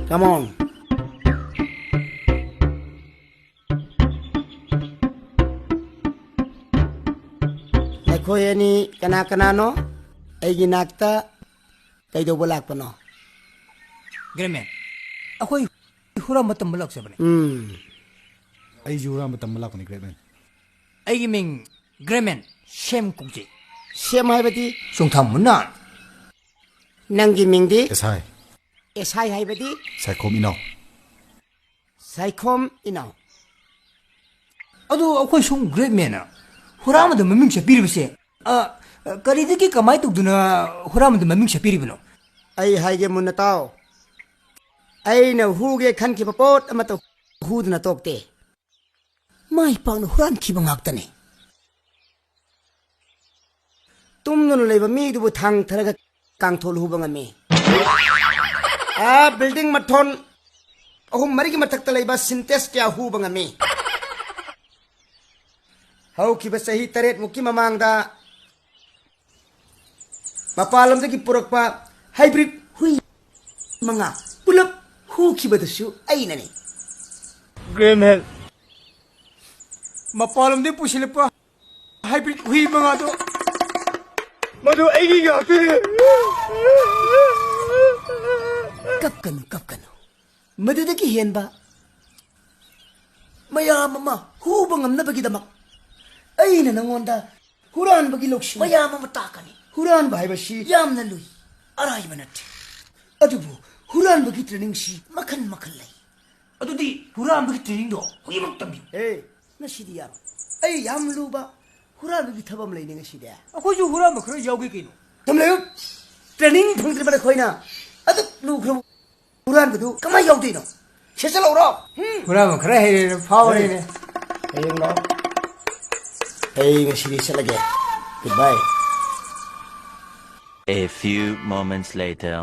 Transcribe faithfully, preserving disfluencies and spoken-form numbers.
Come on. ꯅꯈꯣꯏ ꯑꯅꯤ ꯀꯅꯥ ꯀꯅꯥꯅꯣ? ꯑꯩꯒꯤ ꯅꯥꯛꯇ ꯀꯩꯗꯧꯕ ꯂꯥꯛꯄꯅꯣ? Great man, ꯑꯩꯈꯣꯏ ꯍꯨꯔꯥꯟꯕ ꯇꯝꯕ ꯂꯥꯛꯆꯕꯅꯦ꯫ ꯎꯝ꯫ ꯑꯩꯁꯨ ꯍꯨꯔꯥꯟꯕ ꯇꯝꯕ ꯂꯥꯛꯄꯅꯤ, great man꯫ ꯑꯩꯒꯤ ꯃꯤꯡ great man ꯁꯦꯝ ꯀꯧꯖꯩ꯫ ꯁꯦꯝ ꯍꯥꯏꯕꯗꯤ? ꯆꯣꯡꯊꯥꯝ ꯃꯨꯅꯥꯟ꯫ ꯅꯪꯒꯤ ꯃꯤꯡꯗꯤ? ꯑꯦꯁ ꯑꯥꯏ꯫ ꯑꯦꯁ ꯑꯥꯏ ꯍꯥꯏꯕꯗꯤ? ꯁꯥꯏꯈꯣꯝ ꯏꯅꯥꯎ꯫ ꯁꯥꯏꯈꯣꯝ ꯏꯅꯥꯎ꯫ ꯑꯗꯨ ꯑꯩꯈꯣꯏ ꯁꯨꯝ great man ꯍꯨꯔꯥꯟꯕꯗ ꯃꯃꯤꯡ ꯆꯠꯄꯤꯔꯤꯕꯁꯦ, ꯑ, ꯀꯔꯤꯗꯒꯤ ꯀꯃꯥꯏꯅ ꯇꯧꯗꯨꯅ ꯍꯨꯔꯥꯟꯕꯗ ꯃꯃꯤꯡ ꯆꯠꯄꯤꯔꯤꯕꯅꯣ? ꯑꯩ ꯍꯥꯏꯒꯦ ꯃꯨꯟꯅ ꯇꯥꯎ꯫ ꯑꯩꯅ ꯍꯨꯒꯦ ꯈꯟꯈꯤꯕ ꯄꯣꯠ ꯑꯃꯠꯇ ꯍꯨꯗꯅ ꯇꯣꯛꯇꯦ꯫ ꯃꯥꯏ ꯄꯥꯛꯅ ꯍꯨꯔꯥꯟꯈꯤꯕ ꯉꯥꯛꯇꯅꯤ꯫ ꯇꯨꯝꯗꯨꯅ ꯂꯩꯕ ꯃꯤꯗꯨꯕꯨ ꯊꯥꯡꯊꯔꯒ ꯀꯥꯡꯊꯣꯜ ꯍꯨꯕ ꯉꯝꯃꯤ꯫ ꯑꯥ, building ꯃꯊꯣꯟ ꯑꯍꯨꯝ ꯃꯔꯤꯒꯤ ꯃꯊꯛꯇ ꯂꯩꯕ Sintex ꯀꯌꯥ ꯍꯨꯕ ꯉꯝꯃꯤ꯫ ꯍꯧꯈꯤꯕ ꯆꯍꯤ ꯇꯔꯦꯠꯃꯨꯛꯀꯤ ꯃꯃꯥꯡꯗ ꯃꯄꯥꯟ ꯂꯝꯗꯒꯤ ꯄꯨꯔꯛꯄ hybrid ꯍꯨꯏ ꯃꯉꯥ ꯄꯨꯂꯞ ꯍꯨꯈꯤꯕꯗꯨꯁꯨ ꯑꯩꯅꯅꯤ꯫ Great man, ꯃꯄꯥꯟ ꯂꯝꯗꯒꯤ ꯄꯨꯁꯤꯜꯂꯛꯄ hybrid ꯍꯨꯏ ꯃꯉꯥꯗꯣ, ꯃꯗꯨ ꯑꯩꯒꯤ ꯉꯥꯛꯇꯅꯤ꯫ ꯀꯞꯀꯅꯨ, ꯀꯞꯀꯅꯨ꯫ ꯃꯗꯨꯗꯒꯤ ꯍꯦꯟꯕ ꯃꯌꯥꯝ ꯑꯃ ꯍꯨꯕ ꯉꯝꯅꯕꯒꯤꯗꯃꯛ ꯑꯩꯅ ꯅꯉꯣꯟꯗ ꯍꯨꯔꯥꯟꯕꯒꯤ ꯂꯧꯁꯤꯡ ꯃꯌꯥꯝ ꯑꯃ ꯇꯥꯛꯀꯅꯤ꯫ ꯍꯨꯔꯥꯟꯕ ꯍꯥꯏꯕꯁꯤ ꯌꯥꯝꯅ ꯂꯨꯏ, ꯑꯔꯥꯏꯕ ꯅꯠꯇꯦ꯫ ꯑꯗꯨꯕꯨ ꯍꯨꯔꯥꯟꯕꯒꯤ trainingꯁꯤ ꯃꯈꯜ ꯃꯈꯜ ꯂꯩ꯫ ꯑꯗꯨꯗꯤ ꯍꯨꯔꯥꯟꯕꯒꯤ trainingꯗꯣ ꯍꯧꯖꯤꯛꯃꯛ ꯇꯝꯕꯤꯌꯨ꯫ ꯑꯦ, ꯉꯁꯤꯗꯤ ꯌꯥꯔꯣꯏ꯫ ꯑꯩ ꯌꯥꯝ ꯂꯨꯕ ꯍꯨꯔꯥꯟꯕꯒꯤ ꯊꯕꯛ ꯑꯃ ꯂꯩꯅꯦ ꯉꯁꯤꯗꯤ꯫ ꯑꯩꯈꯣꯏꯁꯨ ꯍꯨꯔꯥꯟꯕ ꯈꯔ ꯌꯥꯎꯒꯦ ꯀꯩꯅꯣ꯫ ꯊꯝꯂꯦ꯫ Training ꯐꯪꯗ꯭ꯔꯤꯕ ꯅꯈꯣꯏꯅ ꯑꯗꯨꯛ ꯂꯨꯈ꯭ꯔꯕ ꯍꯨꯔꯥꯟꯕꯗꯨ ꯀꯃꯥꯏ ꯌꯥꯎꯗꯣꯏꯅꯣ? ꯁꯦꯠꯆꯜꯍꯧꯔꯣ꯫ ꯍꯨꯝ꯫ ꯍꯨꯔꯥꯟꯕ ꯈꯔ ꯍꯩꯔꯦꯅ ꯐꯥꯎꯔꯦꯅꯦ꯫ ꯍꯌꯦꯡ ꯂꯥꯛꯑꯣ꯫ ꯑꯩ ꯉꯁꯤꯗꯤ ꯆꯠꯂꯒꯦ꯫ Goodbye꯫ A few moments later.